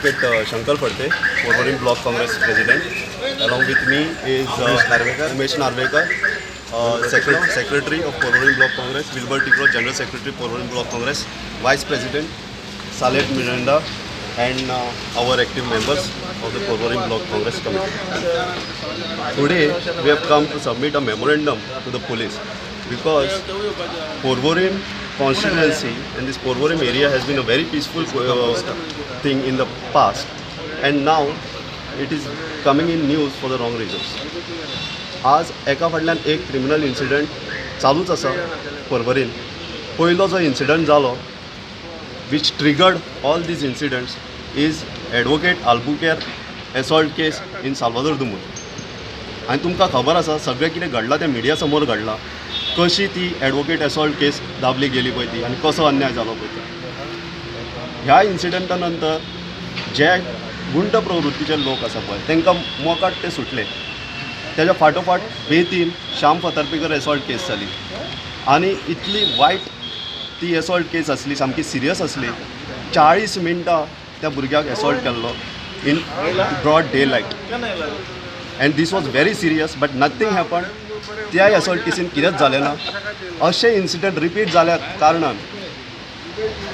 Advocate Shankar Phadte, Porvorim Block Congress President. Along with me is Umesh Narvekar, Secretary of Porvorim Block Congress, Wilbur Tikro, General Secretary, Porvorim Block Congress, Vice President Salet Miranda, and our active members of the Porvorim Block Congress Committee. Today we have come to submit a memorandum to the police because Porvorim constituency and this Porvorim area has been a very peaceful thing in the past, and now it is coming in news for the wrong reasons. आज एका फाटल्यान एक criminal incident चालूच आसा पर्वरीन. पयलो जो incident जालो which triggered all these incidents is Advocate Albuquerque assault case in Salvador Dumur. आनी तुमकां खबर आसा सगळें कितें घडलां तें मिडिया समोर घडलां, कशी ती एडवोकेट असॉल्ट केस दाबली गेली पळय ती आनी कसो अन्याय जालो पळय तो. ह्या इन्सिडंटा नंतर जे गुंड प्रवृत्तीचे लोक आसा पळय तांकां मोकाट ते सुटले. तेज्या फाटोफाट बेतीन श्याम फातर्पेकर असॉल्ट केस जाली आनी इतली वायट ती असॉल्ट केस आसली, सामकी सिरियस आसली. 40 मिनटां त्या भुरग्याक असॉल्ट केल्लो in broad day light and this was very serious, but nothing happen. त्या असॉल्ट केसीन कितेंच जालें ना. अशे इन्सिडंट रिपीट जाल्या कारणान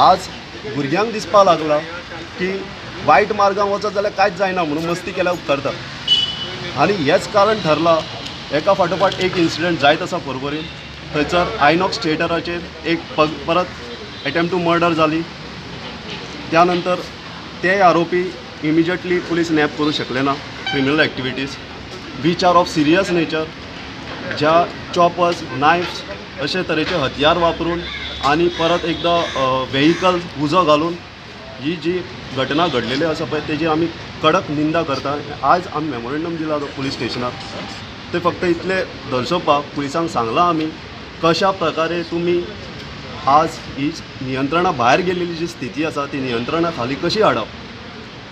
आज भुरग्यांक दिसपाक लागला की वायट मार्गान वचत जाल्यार कांयच जायना म्हणून मस्ती केल्यार उपकारता. आनी हेंच कारण ठरलां एका फाटोफाट एक इन्सिडंट जायत आसा पर्वरीन. थंयसर आयनॉक्स थिएटराचेर एक परत एटेम्प्ट टू मर्डर जाली. त्या नंतर ते आरोपी इमिजिएटली पुलीस नॅप करूं शकले ना. Criminal activities which are of serious nature, ज्या चॉपर्स, नायफ्स अशे तरेचे हत्यार वापरून आनी परत एकदां वेहिकल उजो घालून ही जी घटना घडलेली आसा पळय तेजी आमी कडक निंदा करता. आज आमी मेमोरेंडम दिला पुलीस स्टेशनार, ते फक्त इतले दर्शोवपाक पुलिसांक सांगलां आमी कशा प्रकारे तुमी आज ही नियंत्रणा भायर गेलेली जी स्थिती आसा ती नियंत्रणा खाली कशी हाडप.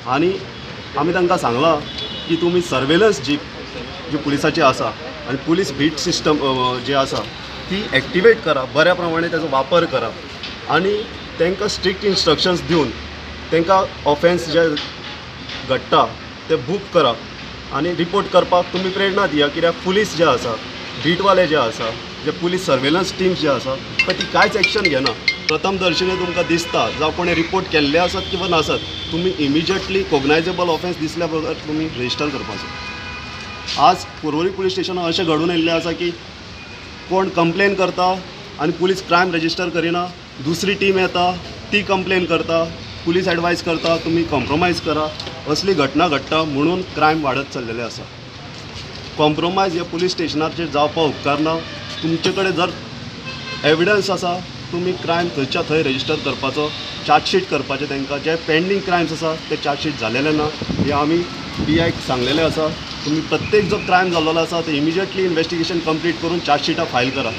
आनी आमी तांकां सांगलां की तुमी सर्वेलन्स जीप जी पुलिसाची आसा आनी पुलीस बीट सिस्टम जी आसा ती एक्टिवेट करा, बऱ्या प्रमाणे ताजो वापर करा आनी तांकां स्ट्रिक्ट इन्स्ट्रक्शन्स दिवन तांकां ऑफेन्स जे घडटा ते बूक करा आनी रिपोर्ट करपाक तुमी प्रेरणा दिया. कित्याक पुलीस जे आसा, बीटवाले जे आसा, जे पुलीस सर्वेलन्स टीम्स जे आसा पळय ती कांयच एक्शन घेना. प्रथम दर्शनी तुमकां दिसता जावं कोणें रिपोर्ट केल्ले आसत किंवा नासत, तुमी इमिजिएटली कोग्नायजेबल ऑफेन्स दिसल्या बगर तुमी रजिस्टर करपाचो. आज पर्वरी पुलीस स्टेशनार अशें घडून येयल्लें आसा की कोण कंप्लेन करता आनी पुलीस क्रायम रजिस्टर करिना, दुसरी टीम येता ती कंप्लेन करता, पुलीस एडवायज करता तुमी कॉम्प्रोमायज करा. असली घटना घडटा म्हणून क्रायम वाडत चल्लेले आसा. कॉम्प्रोमायज ह्या पुलीस स्टेशनाचेर जावपाक उपकारना. तुमचे कडेन जर एविडन्स आसा तुमी क्रायम थंयच्या थंय रजिस्टर करपाचो, चार्जशीट करपाचें. तांकां जे पेंडींग क्रायम्स आसा ते चार्जशीट जालेले ना हे आमी पी आयक सांगलेलें आसा. तुमी प्रत्येक जो क्रायम जाल्लो आसा ते इमिजिएटली इन्वेस्टिगेशन कंप्लीट करून चार्जशीटां फायल करा.